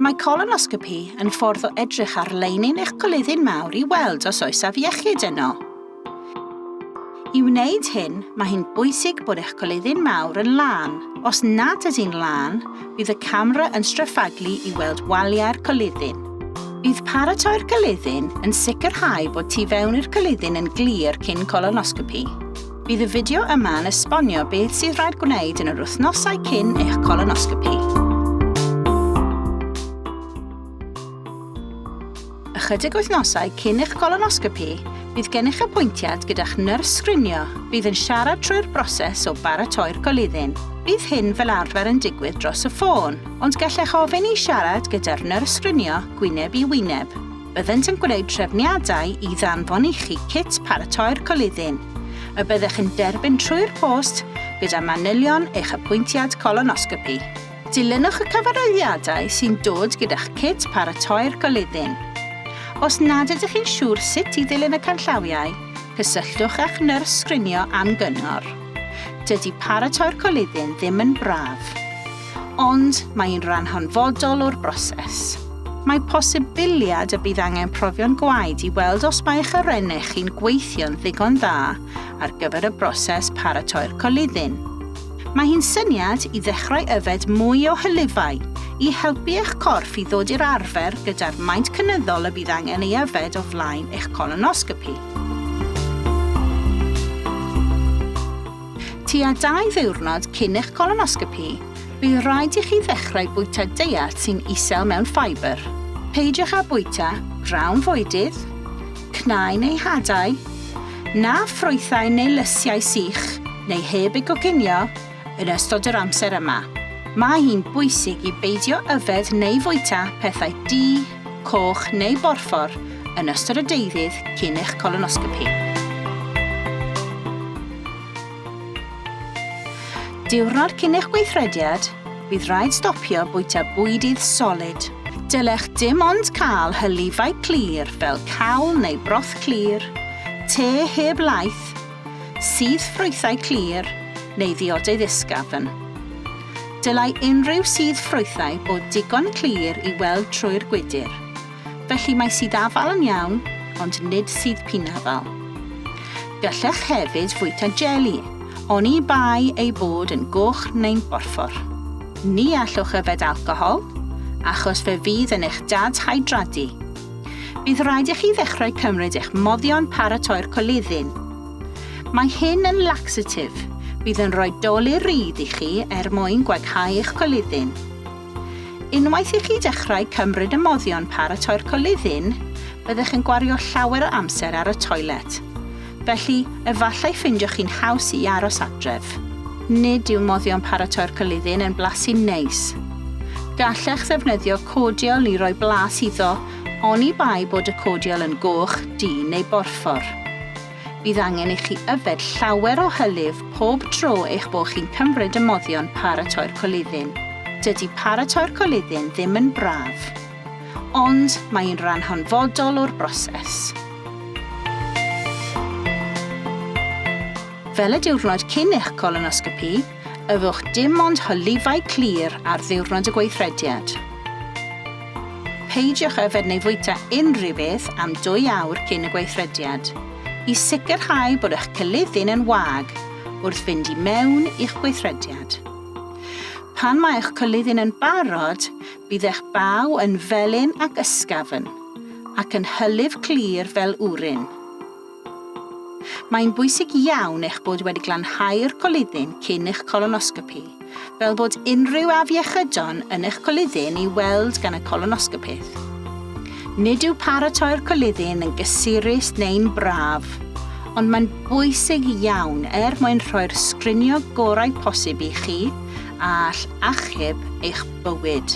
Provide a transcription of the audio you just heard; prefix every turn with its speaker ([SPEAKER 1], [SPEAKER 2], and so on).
[SPEAKER 1] Mae colonoscopi yn ffordd o edrych ar leinin eich coluddyn mawr i weld os oes afiechyd yno. I wneud hyn, mae hi'n bwysig bod eich coluddyn mawr yn lân. Os nad ydy'n lân, bydd y camera yn stryffaglu i weld waliau'r coluddyn. Bydd paratoi'r coluddyn yn sicrhau bod tu fewn i'r coluddyn yn glir cyn colonoscopi. Bydd y fideo yma yn esbonio beth sydd rhaid gwneud yn yr wythnosau cyn eich colonoscopi. Ychydig wythnosau cyn eich colonoscopi, bydd gennych apwyntiad gyda'ch nyrs sgrinio fydd yn siarad trwy'r broses o baratoi'r coluddyn. Bydd hyn fel arfer yn digwydd dros y ffôn, ond gallech ofyn i siarad gyda'r nyrs sgrinio gwyneb i wyneb. Byddent yn gwneud trefniadau i ddanfon i chi cit paratoi'r coluddyn, y byddech yn derbyn trwy'r post gyda manylion eich apwyntiad colonosgopi. Dilynwch y cyfarwyddiadau sy'n dod gyda'ch cit paratoi'r coluddyn. Os nad ydych chi'n siŵr sut i ddilyn y canllawiau, cysylltwch â'ch nyrs sgrinio am gyngor. Dydy paratoi'r coluddyn ddim yn braf. Ond mae un rhan hanfodol o'r broses. Mae posibiliad y bydd angen profion gwaed i weld os mae eich arennau chi'n gweithio'n ddigon dda ar gyfer y broses paratoi'r coluddyn. Mae hi'n syniad i ddechrau yfed mwy o hylifau i helpu eich corff i ddod i'r arfer gyda'r maint cynyddol y bydd angen ei yfed o flaen eich colonosgopi. Tua 2 ddiwrnod cyn eich colonosgopi, bydd rhaid i chi ddechrau bwyta deiet sy'n isel mewn ffibr. Peidiwch â bwyta grawn fwydydd, cnau neu hadau, na ffrwythau neu lysiau sych neu heb eu coginio yn ystod yr amser yma. Mae hi'n bwysig i beidio yfed neu fwyta pethau du, coch neu borffor yn ystod y deuddydd cyn eich colonosgopi. Diwrnod cyn eich gweithrediad, bydd rhaid stopio bwyta bwydydd solid. Dylech dim ond cael hylifau clir fel cawl neu broth clir, te heb laeth, sudd ffrwythau clir neu ddiodydd ysgafn. Dylai unrhyw sudd ffrwythau bod digon clir i weld trwy'r gwydr. Felly mae sudd afal yn iawn, ond nid sudd pinafal. Gallech hefyd fwyta jeli, oni bai ei bod yn goch neu'n borffor. Ni allwch yfed alcohol, achos fe fydd yn eich dadhydradu. Bydd rhaid i chi ddechrau cymryd eich moddion paratoi'r coluddyn. Mae hyn yn laxative, bydd yn rhoi dolur rhydd i chi er mwyn gwaghau eich coluddyn. Unwaith i chi dechrau cymryd y moddion paratoi'r coluddyn, byddech yn gwario llawer o amser ar y toilet. Felly, efallai ffeindioch chi'n haws i aros adref. Nid yw moddion paratoi'r coluddyn yn blasu'n neis. Gallech ddefnyddio cordial i roi blas iddo, oni bai bod y cordial yn goch, du neu borffor. Bydd angen i chi yfed llawer o hylif pob tro eich bod chi'n cymryd y moddion paratoi'r coluddyn. Dydy paratoi'r coluddyn ddim yn braf. Ond mae un rhan hanfodol o'r broses. Fel y diwrnod cyn eich colonosgopi, yfwch dim ond hylifau clir ar ddiwrnod y gweithrediad. Peidiwch yfed neu fwyta unrhyw beth am dwy awr cyn y gweithrediad, i sicrhau bod eich cylliddyn yn wag wrth fynd i mewn i'ch gweithrediad. Pan mae eich cylliddyn yn barod, bydd eich baw yn felyn ac ysgafn, ac yn hylif clir fel wrin. Mae'n bwysig iawn eich bod wedi glanhau'r coluddyn cyn eich colonosgopi, fel bod unrhyw afiechydon yn eich coluddyn i weld gan y colonosgopydd. Nid yw paratoi'r coluddyn yn gysurus neu'n braf, ond mae'n bwysig iawn er mwyn rhoi'r sgrinio gorau posib i chi a all achub eich bywyd.